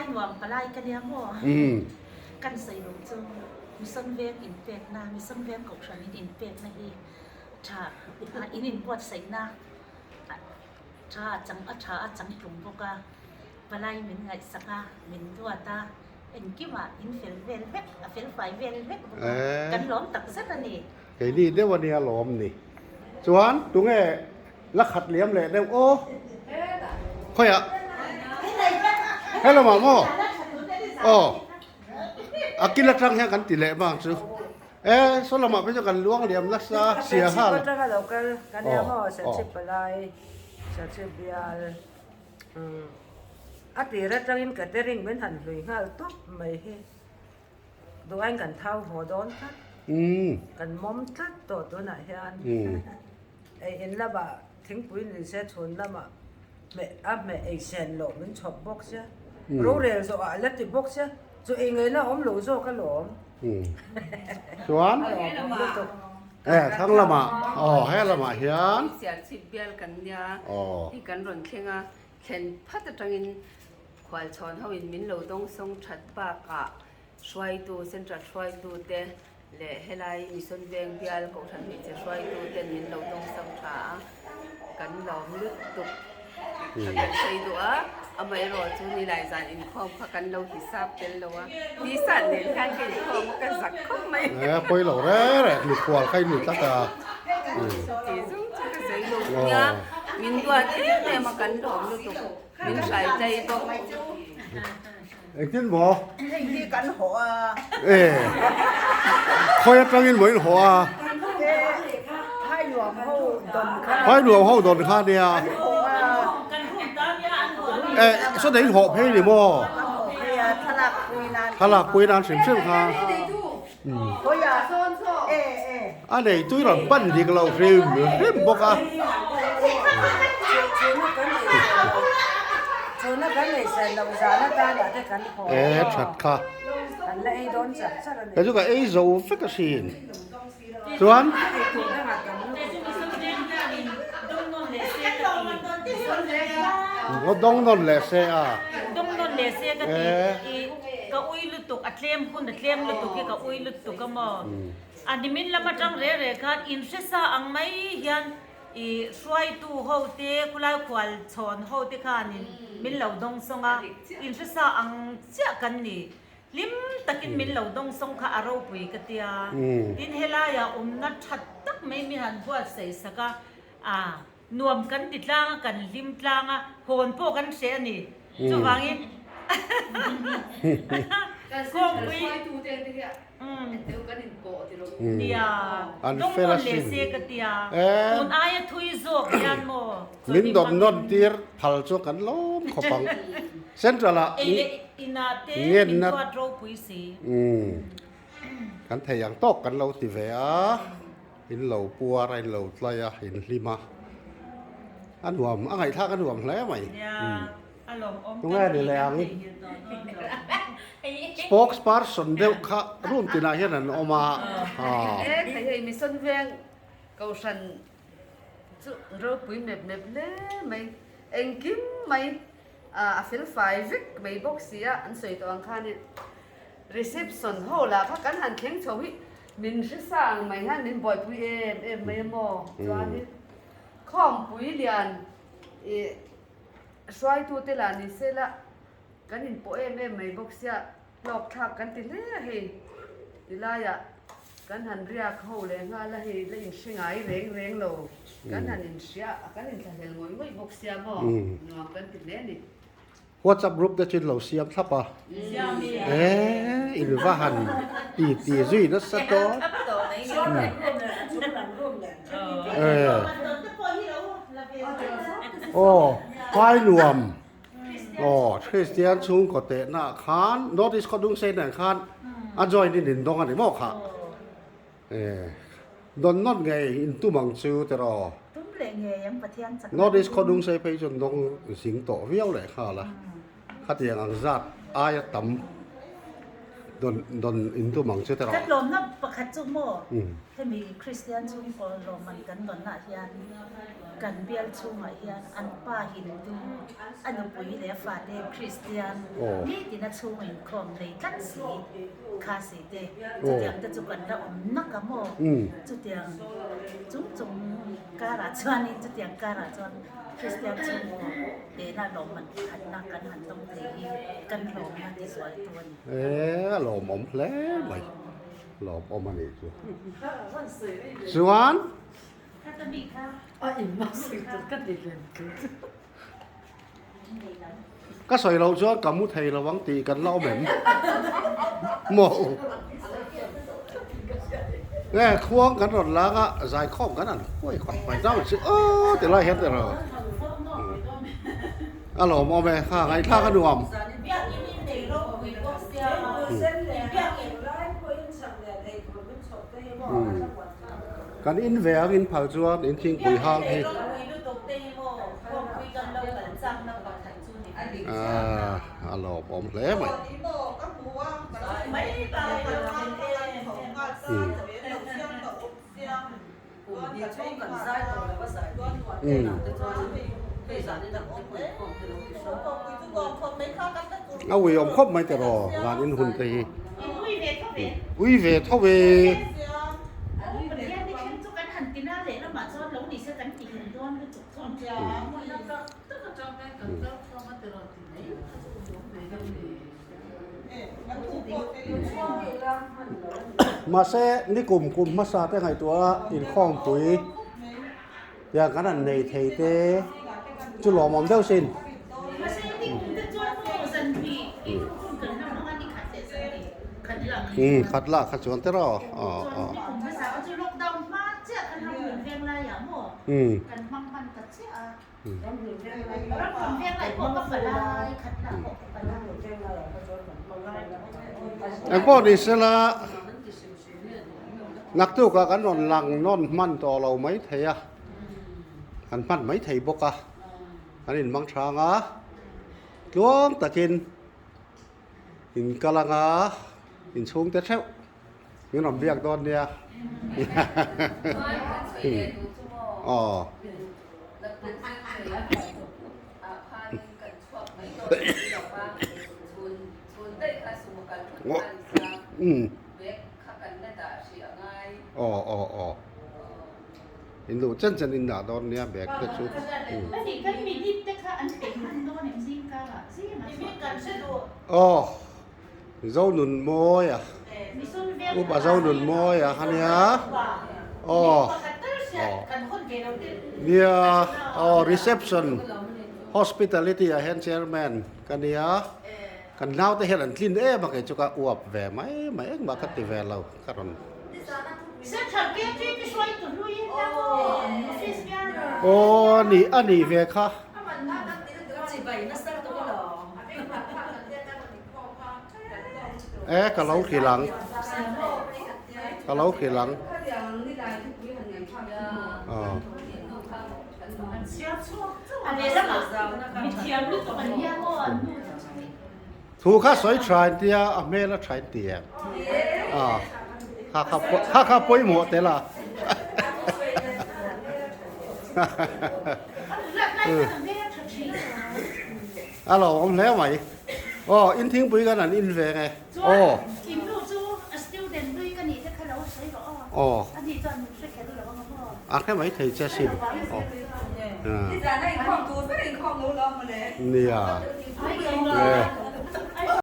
Phai nuam palai ka nia maw? Kan sawi lo chu Mission Veng inpekna, Mission Veng Kohhran in inpekna hi tha in inbuatsaihna tha a chang a tha a changtlung bawk a, palai min ngaihsak a, min duat a, engkimah in fel vel vek, a felfai vel vek bawk a, kan lawm tak zet a ni. Keini deuh a nia lawm ni. Chuan tunge La khat liam leh deuh aw. Khawiah? Hello mah maw? Aw. A kil atang hian kan ti leh bang chu. E saw lamah phei chuan kan luang liam nasa sia hal. Serchhip atanga lo kal kan nia maw Serchhip palai Serchhip bial a tir atangin catering min han hlui nghal tawp mai hi. Duhaiin kan thau haw dawn tlat. Kan mawm tlat tawh tunah hian ei in lamah thingpui ni se chhun lamah hmeh a hmeh ei sen loh min chhawp bawk sia. Rorel zawhah a la ti bawk sia. Chu ei ngaihna a awm lo zawk alawm. Chuan e thlang lamah aw he lamah hian Sialchhip bial kan nia hi kan rawn thleng a, thlen phat atangin Khualchhawn ho in min lo dawngsawng that bakah hruaitu, Central hruaitu te leh helai Mission Veng bial Kohhran hmeichhe hruaitu ten min lo dawngsawng tha a, kan lawm lutuk tih kha kan sawi duh a, amaherawh chu nilai zan inkhawm kha kan lo hisap tel lo a, tisa nen hian ka inkhawm a ka zak khawp mai. E pawi lo reng reng mikhual kha i ni tlat a. Tih zung chu ka sawi duh nia, min duat em em a kan lawm lutuk. Min hrai tlai bawk. Engtin maw? Hei hi kan haw a. E. Khawi atangin maw in haw a? E, phai nuam ho dawn kha. Phai nuam ho dawn kha nia. Kan haw a. E, saw in haw phei ni maw? Kan haw phei a, thlalak pui nan. Thlalak pui nan hrim hrim kha. Khawi a, e, e. A nei tui rawn pan dik lo hrim hrim bawk a. E that kha. Kei chu ka ei zo vek asin. Chuan. Dawng nawn leh se a. Dawng nawn leh se ka ti. Ka ui lutuk a tlem hun a tlem lutuk hi ka ui lutuk a maw. A nimin lam atang reh reh khan inhre sa ang mai hian i hruaitu ho te, khulai khual chhawn ho te khanin min lo dawng sawng a, inhre sa ang chiah kan ni. Hlim takin min lo dawng sawng kha a ropui ka tia. Tin helaiah awmna tha tak mai mi han buatsaih sak a, a nuam kan ti tlang a, kan hlim tlang a, hawn pawh kan hreh a ni. Chuvangin Kawngpui Nia, dawng nawn leh se ka tia. Tun aia thui zawk hian maw? Min dawm nawn tir phal chu kan lawm khawp ang. Central ah Ei leh inah te min duat ropui si. Kan thei ang tawk kan lo ti ve a. In lo puar a, in lo tlai a, in hlim a. A nuam, a ngaihthlak a nuam hle mai. Tunge ni leh ang? Spokesperson deuh kha room tinah hian an awm a. E thei hei Mission Veng Kohhran chu ropui mep mep hle mai. Engkim mai a fel fai vek mai bawk si a, an sawi tawh ang khanin reception hall ah kha kan han thleng chho hi min hre sa ang mai hian min buaipui em em mai a maw? Chuanin khawmpui lian ih Hruaitute lah ni se la, kan inpawh em em mai bawk sia, hlawk thlak kan ti hle a hei. Tilaiah kan han riak ho leh nghal a hei, la inhre ngai reng reng lo, kan han inhria a, kan inthlahlel ngawih ngawih bawk sia maw, nuam kan ti hle a ni. WhatsApp group te chu in lo siam thlap a, e in va han ti ti zui nasa tawh. Aw phai nuam aw Christian chhungkaw tehna ah khan North East Khawdung State ah khan a join in in dawng a ni maw kha e dawn nawt ngei in tum ang chu tiraw North East Khawdung State phei chuan dawng zing tawh viau leh nghal a khatiang ang zat aia tam. Don don in tum ang che te rawh. Kan lawmna pakhat chu maw hemi Kristian chhungkaw lawmman kan dawnah hian kan bial chhungah hian an pa Hindu a nupui leh a fate Kristian nitin a chhung inkhawm nei tlat si kha si te chutiang te chu kan la awm nak a maw chutiang chung chung karah chuanin chutiang karah chuan Kristian chhungkaw tehna lawmman pakhatna kan han dawng thei hi kan hlawmna ti zualtu a ni. E a lawmawm hle mai lawmawm a nih chu chuan ka sawi loh chuan ka mu thei lo ang tih kan la awm em maw nge khuang kan rawn lang a zaikhawm kan han huai khawp mai zau chu aw ti lai hian ti rawh. A lawmawm e, kha ngaihthlak a nuam. Kan in ve ang in phal chuan in thingpui hang hi. A lawmawm hle mai. A ui awm khawp mai tiraw van in hun te hi ui ve tho e. Mahse nikum kum hmasa te ngaihtuah a inkhawmpui tiang kan han nei thei te chu lawmawm deuh sin. Umm khat lah kha chuan tiraw aw aw. Umm. Engpawh ni sela naktukah kan rawn lang nawn hman tawh lo mai thei a, kan hman mai thei bawk a, kan inhmang hrang a, tluang takin in kal anga inchhungte theuh. Min rawn biak dawn nia. Aw. Um. Aw aw aw. In duh chen chen in dah dawn nia bag te chu. Aw. Zonunmawia upa Zonunmawia kha nia aw nia aw reception hospitality ah hian chairman ka nia kan naute hian an tlin em a kei chu ka uap ve mai mai engmah ka ti ve lo ka rawn aw a nih a nih ve kha. E ka lo hrilh ang ka lo hrilh ang aw thu kha sawi tha in tia a hmel a tha in ti em a kha kha kha kha pawimawh tel a A lo awm hle mai. Aw, in thingpui kan an in ve nge. Aw. Chuan in nu chu a student hlui ka nih te kha lo sawi rawh aw. Aw. A nih chuan min hre kher lo ang aw. A hre mai thei che sin. Aw. Nizan a inkhawm tur ber inkhawm lo lo maw le. Nia.